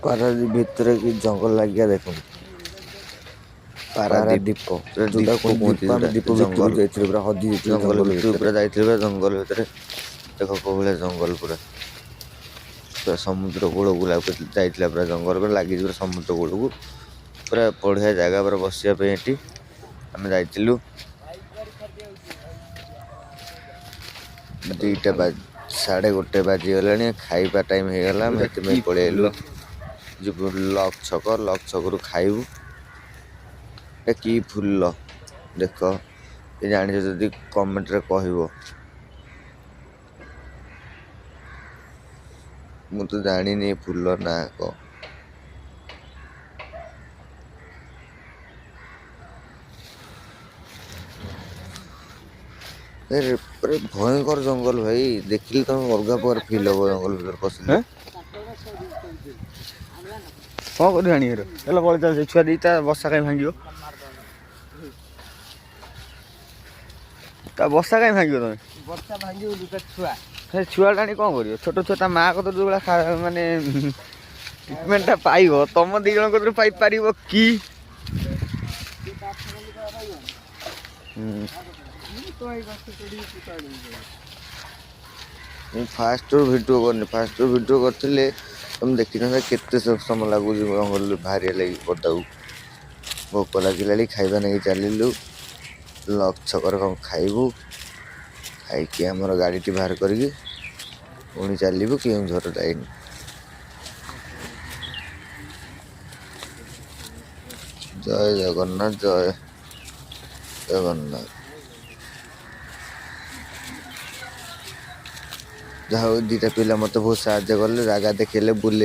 ପାରାଦ୍ୱୀପ ଭିତରେ କି ଜଙ୍ଗଲ ଲାଗିଆ ଦେଖନ୍ତୁ। ପାରାଦ୍ୱୀପ ପାରାଦ୍ୱୀପ ପୁରା ଯୋଉଟା ଦ୍ୱୀପ କୁହନ୍ତି କୁହନ୍ତି ଦ୍ୱୀପ, ଆମେ ଯୋଉଟା ଦ୍ୱୀପ ଭିତରକୁ ଜଙ୍ଗଲ। ଯାଇଥିଲୁ, ପୁରା ହଜି ଯାଇଥିଲୁ ଜଙ୍ଗଲ ଜଙ୍ଗଲ ଭିତରକୁ ଭିତରେ। ପୁରା ଯାଇଥିଲୁ, ପୁରା ଜଙ୍ଗଲ ଭିତରେ ଦେଖ କୋଉ ଭଳିଆ ଜଙ୍ଗଲ ପୁରା। ପୁରା ସମୁଦ୍ର କୂଳକୁ ଯାଇଥିଲା, ପୁରା ଜଙ୍ଗଲ ପୁରା ଲାଗିଛି ପୁରା ସମୁଦ୍ର କୂଳକୁ। ପୁରା ବଢ଼ିଆ ଜାଗା ପୁରା ବସିବା ପାଇଁ ଏଠି। ଆମେ ଯାଇଥିଲୁ 2ଟା ବା 1:30 ବାଜିଗଲାଣି, ଖାଇବା ଟାଇମ୍ ହେଇଗଲା। ଆମେ ଏଇଟା କି ସେଥିପାଇଁ ପଳେଇ ଫୁଲ? ଆଇଲୁ। ଯିବୁ ଲକ୍ ଛକ, ଲକ୍ ଛକରୁ ଖାଇବୁ। ଏ କି ଫୁଲ ଦେଖ, ଏ ଜାଣିଛ ଯଦି କମେଣ୍ଟରେ କହିବ। ମୁଁ ତ ଜାଣିନି ଏ ଫୁଲ ନାଁ କଣ। ଏ ପୁରା ଭୟଙ୍କର ଜଙ୍ଗଲ ଭାଇ, ଦେଖିଲେ ତମେ ଅଲଗା ପ୍ରକାର ଫିଲ୍ ହବ ଜଙ୍ଗଲ ଭିତରେ ପଶିଲେ। ହେଁ, କଣ କରିବୁ ଆଣିକି? ଚାଲ ପଳେଇ ଚାଲ, ସେ ଛୁଆ ଦିଟା ବସା କାଇଁ ଭାଙ୍ଗିବ? ତା ବସା କାଇଁ ଭାଙ୍ଗିବ ତମେ? ବର୍ଷା ଭାଙ୍ଗିବ ତା ଛୁଆ। ସେ ଛୁଆଟା ଆଣି କଣ କରିବ? ଛୋଟ ଛୁଆ, ତା ମା କତୁରୁ ଯୋଉ ଭଳିଆ ମାନେ ଟ୍ରିଟମେଣ୍ଟଟା ପାଇବ, ତମ ଦି ଜଣଙ୍କ କତୁରୁ ପାଇପାରିବ କି? ହୁଁ। ମୁଁ ଫାଷ୍ଟରୁ ଭିଡ଼ିଓ କରିନି। ଫାଷ୍ଟରୁ ଭିଡ଼ିଓ କରିଥିଲେ ତମେ ଦେଖିଥାନ୍ତ କେତେ ସମୟ ଲାଗୁଛି ଜଙ୍ଗଲରୁ ବାହାରିବା ଲାଗି ପଦାକୁ। ଭୋକ ଲାଗିଲାଣି, ଖାଇବା ନେଇକି ଚାଲିଲୁ। ଲକ୍ ଛକରେ କ'ଣ ଖାଇବୁ, ଖାଇକି ଆମର ଗାଡ଼ିଟି ବାହାର କରିକି ପୁଣି ଚାଲିବୁ କେଉଁଝର ଲାଇନ୍। ଜୟ ଜଗନ୍ନାଥ, ଜୟ ଜଗନ୍ନାଥ। ଯାହା ହଉ, 2ଟା ପିଲା ମୋତେ ବହୁତ ସାହାଯ୍ୟ କଲେ, ଜାଗା ଦେଖେଇଲେ, ବୁଲେଇଲେ।